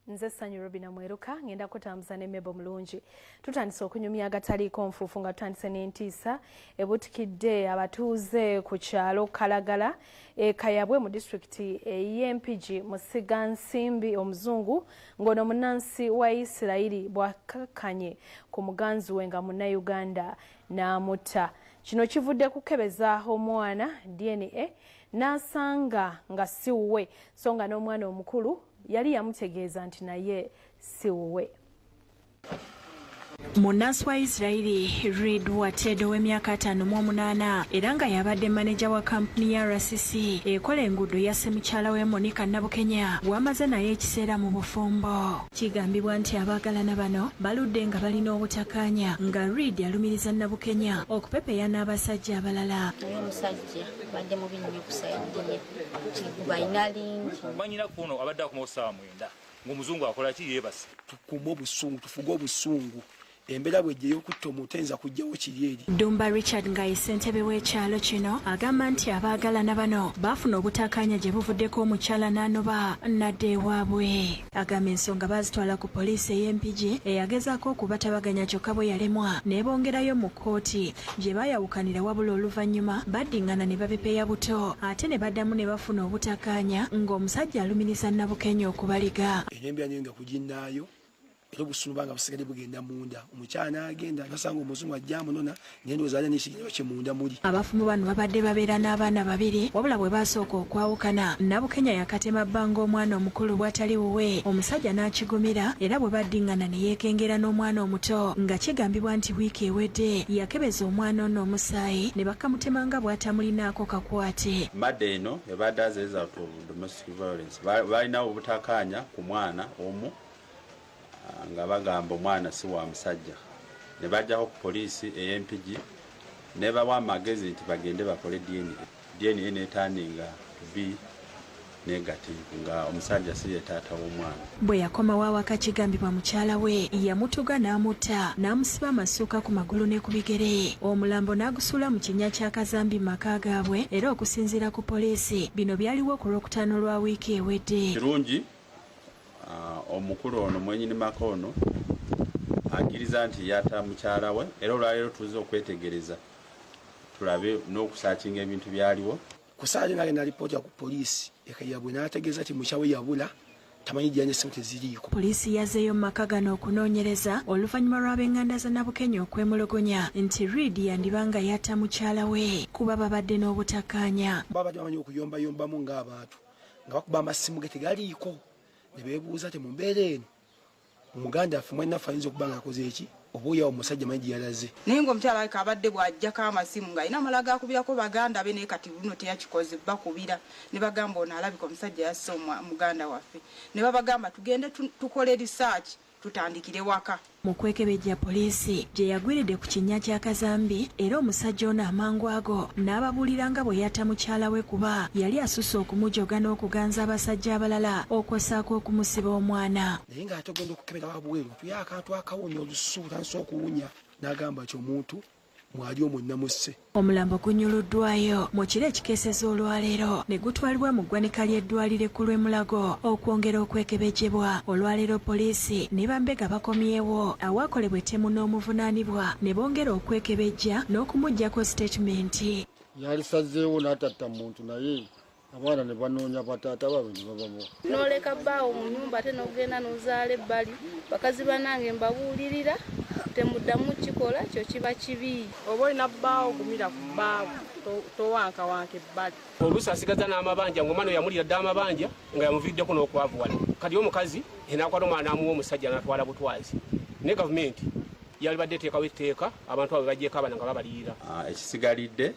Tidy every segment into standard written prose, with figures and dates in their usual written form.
Nze Sanyu Robina Mweruka, ngenda kutambuza ne Mebo Mulungi. Tutandise okunyumya agataliiko nfuufu nga tutandise n'entiisa ebutikidde abatuuze ku kyalo Kalagala e Kayabwe mu disitulikiti ey'Empigi Musiga Nsimbi omuzungu ng'ono munnansi wa Yisirayiri bw'akakkanye ku muganzi we nga Munnayuganda n'amutta. Kino kivudde kukebeza omwana DNA n'asanga nga si wuwe so nga n'omwana omukulu yali yamutegeeza nti naye si wuwe. Munnansi wa Israeli Reid Wated ow'emyaka 58 era nga yabadde maneja wa kampuni ya RCC ekola enguudo yasse mukyala we Monica Nabukenya gw'amaze naye ekiseera mu bufumbo. Kigambibwa nti abaagalana bano baludde nga balina obutakkaanya nga Reid alumiriza Nabukenya okupepeya n'abasajja abalala. Naye omusajja badde mubi nnyo ku sayidi ye, balina lingi. Manyina kuno abadde akomawo ssaawa 9 ng'omuzungu akola ki yeebase. Tukuume obusungu, tufuge obusungu. Embeera bw'ejja ey'okutta omuntu tayinza kuggyawo kiri eri. Ddumba Richard nga ye ssentebe w'ekyalo kino agamba nti abaagalana bano baafuna obutakkaanya gye buvuddeko omukyala n'anoba n'adda ewaabwe. Agamba ensonga baazitwala ku poliisi ey'e Mpigi eyagezaako okubatabaganya kyokka bwe yalemwa n'ebongerayo mu kkooti gye baayawukanira wabula oluvannyuma baddingana ne bapepeya buto ate ne baddamu ne bafuna obutakkaanya ng'omusajja alumiriza Nabukenya okubaliga. Eno embeera neyongera kuginnaayo era obusungu banga busigadde bugenda munda, omukyala n'agenda nasanga omuzungu ajja amunona naye ndowooza alina n'ekigendererwa kye munda muli. Abafumbo bano babadde babeera n'abaana babiri wabula bwe baasooka okwawukana, Nabukenya yakatema bba ng'omwana omukulu bw'atali wuwe omusajja n'akigumira era bwe baddingana ne yeekengera n'omwana omuto nga kigambibwa nti wiiki ewedde yakebeza omwana ono omusaayi ne bakamutema nga bw'atamulinaako kakwate. Murder eno ebadde as a result of domestic violence. Balinawo obutakaanya ku mwana omu nga bagamba omwana si wa musajja ne bajjako ku poliisi ey'Empigi nebawa amagezi nti bagende bakole DNA. DNA neturninga to be negative nga omusajja si ye taata w'omwana. Bwe yakomawo awaka kigambibwa mukyala we yamutuga n'amutta n'amusiba amasuuka ku magulu ne ku bigere, omulambo n'agusuula mu kinnya kya kazambi mu maka gaabwe era okusinziira ku poliisi bino byaliwo ku Lwokutaano lwa wiiki ewedde. Kirungi omukulu ono mwenyini maka ono akkiriza nti yatta mukyala we era olwaleero tuzze okwetegereza tulabe n'okusearchinga ebintu byaliwo. Ku ssaawa nange nalipoota ku poliisi ekayabwe n'ategeeza nti mukyala we yabula tamanyi gy'ali n'essimu teziriiko. Poliisi yazzeeyo mu maka gano okunoonyereza oluvannyuma lw'ab'enganda za Nabukenya okwemulugunya nti Reid yandiba nga yatta mukyala we kuba babadde n'obutakkaanya. Babadde bamanyi okuyombayombamu ng'abantu nga bakuba amasimu ge tegaliiko ne beebuuza nti mu mbeera eno omuganda affe mwannaffe ayinza okuba ng'akoze eki oba oyawo omusajja manyi gye yalaze. Naye ng'omukyala alabika abadde bw'aggyako amasimu ng'alina amala gakubirako baganda be naye kati luno teyakikoze bakubira ne bagamba ono alabika omusajja yasse muganda waffe ne babagamba tugende tukole research tutandikire waka. Mu kwekebejja poliisi gye yagwiridde ku kinnya kya kazambi era omusajja ono amangu ago n'ababuulira nga bwe yatta mukyala we kuba yali asusse okumujoga n'okuganza abasajja abalala okwossaako okumusiba omwana. Naye ng'ate ogenda okukebera wabweru tuyo akantu akawunya olusu otandise okuwunya n'agamba nti omuntu mwali omwo namusse. Omulambo gunyuluddwayo mu kiro ekikeeseza olwaleero ne gutwalibwa mu ggwanika ly'eddwaliro ekkulu e Mulago okwongera okwekebejjebwa. Olwaleero poliisi ne bambega bakomyewo awaakolebwa ettemu n'omuvunaanibwa ne bongera okwekebejja n'okumuggyako sitatimenti. Yalisazeewo n'atatta muntu naye abaana ne banoonya bataata baabwe ne babamuwa. N'oleka bbaawo mu nnyumba ate n'ogenda n'ozaala ebbali. Bakazi bannange mbabuulirira temuddamu kikola kyo kiba kibi. Oba olina bbaawo gumira ku bbaawo towankawanka ebbali. Oluusi asigaza n'amabanja ng'omwana oyo yamulira dda amabanja nga yamuviiriddeko n'okwavuwala. Kati omukazi n'akwata omwana n'amuwa omusajja n'atwala butwazi. Naye gavumenti yalibadde eteekawo etteeka abantu abo bagyeko abaana nga babaliyira. Ekisigalidde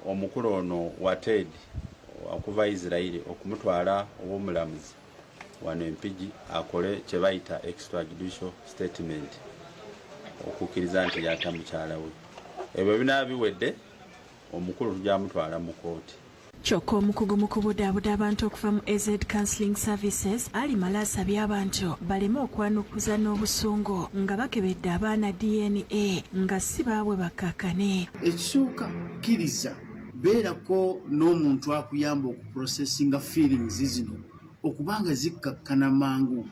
omukulu ono wa Ted okuva Israeli okumutwala ow'omulamuzi wano Empigi akole kye bayita extrajudicial statement okukkiriza nti yatta mukyala we. Ebyo binaaba biwedde omukulu tujja mutwala mu kkooti. Kyokka omukugu mu kubudaabuda abantu okuva mu AZ Counseling Services Ali Male asabye abantu baleme okwanukuza n'obusungu nga bakebedde abaana DNA nga si baabwe bakkakkane. Ekisooka kkiriza, beerako n'omuntu akuyamba okuprocessinga feelings zino. Okubanga zikkakkana mangu,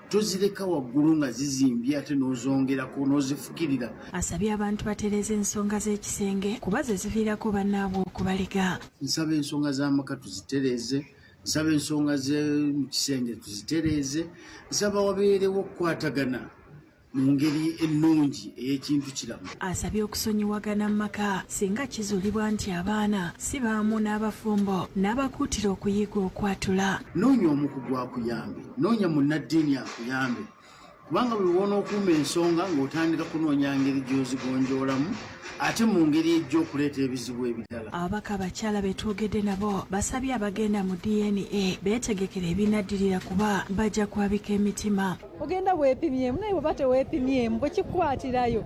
tozireka waggulu nga zizimbye ate n'ozongerako n'ozifukirira. Asabye abantu batereeze ensonga z'ekisenge kuba ze ziviirako bannaabwe okubalega. Nsaba ensonga z'amaka tuzitereeze, nsaba ensonga z'omu kisenge tuzitereeze, nsaba wabeerewo okukwatagana mu ngeri ennungi ey'ekintu kiramu. Asabye okusonyiwagana mu maka singa kizuulibwa nti abaana si baamu n'abafumbo n'abakuutira okuyiga okwatula. Noonya omukugu akuyambe, noonya munnaddiini akuyambe, kubanga buli lw'onookuuma ensonga ng'otandika kunoonya ngeri gy'ozigonjoolamu ate mu ngeri ejja okuleeta ebizibu ebirala. Ababaka abakyala be twogedde nabo basabye abagenda mu DNA beetegekere ebinaddirira kuba bajja kwabika emitima. Ogenda weepimyemu, naye bw'oba teweepimyemu bwe kikukwatirayo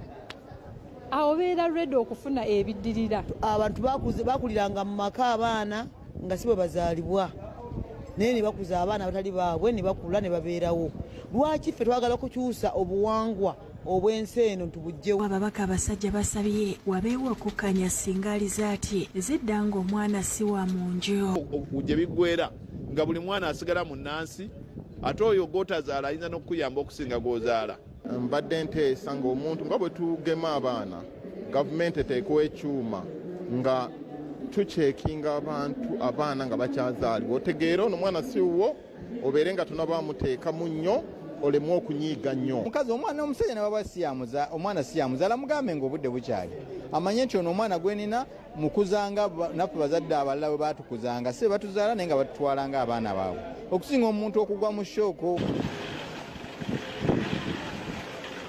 awo obeera ready okufuna ebiddirira. Abantu bakuliranga mu maka abaana nga si bwe bazaalibwa, naye ne bakuza abaana abatali baabwe ne bakula ne babeerawo. Lwaki ffe twagala kukyusa obuwangwa obw'ensi eno tubugyewo? Ababaka abasajja basabye wabeewo okukkanya singa alizaati zidda ng'omwana si wa mu nju. Gye biggweera nga buli mwana asigala mu nnansi, ate oyo gw'otazaala ayinza n'okukuyamba okusinga gw'ozaala. Mbadde nteesa ng'omuntu nga bwe tugema abaana, gavumenti eteekewo ekyuma nga tucekinga abantu abaana nga bakyazaalibwa, otegeere ono omwana si wuwo, obeere nga tonabamuteekamu nnyo olemu okunyiiga nnyo. Omukazi omwana omusajja ne baba siyamuza omwana siyamuzaala, mugambe ng'obudde bukyali, amanye nti ono omwana gwenina mukuzanga naffe bazadde abalala bwe batukuzanga, si batuzaala naye nga batutwala ng'abaana baabwe, okusinga omuntu okugwa mu shock.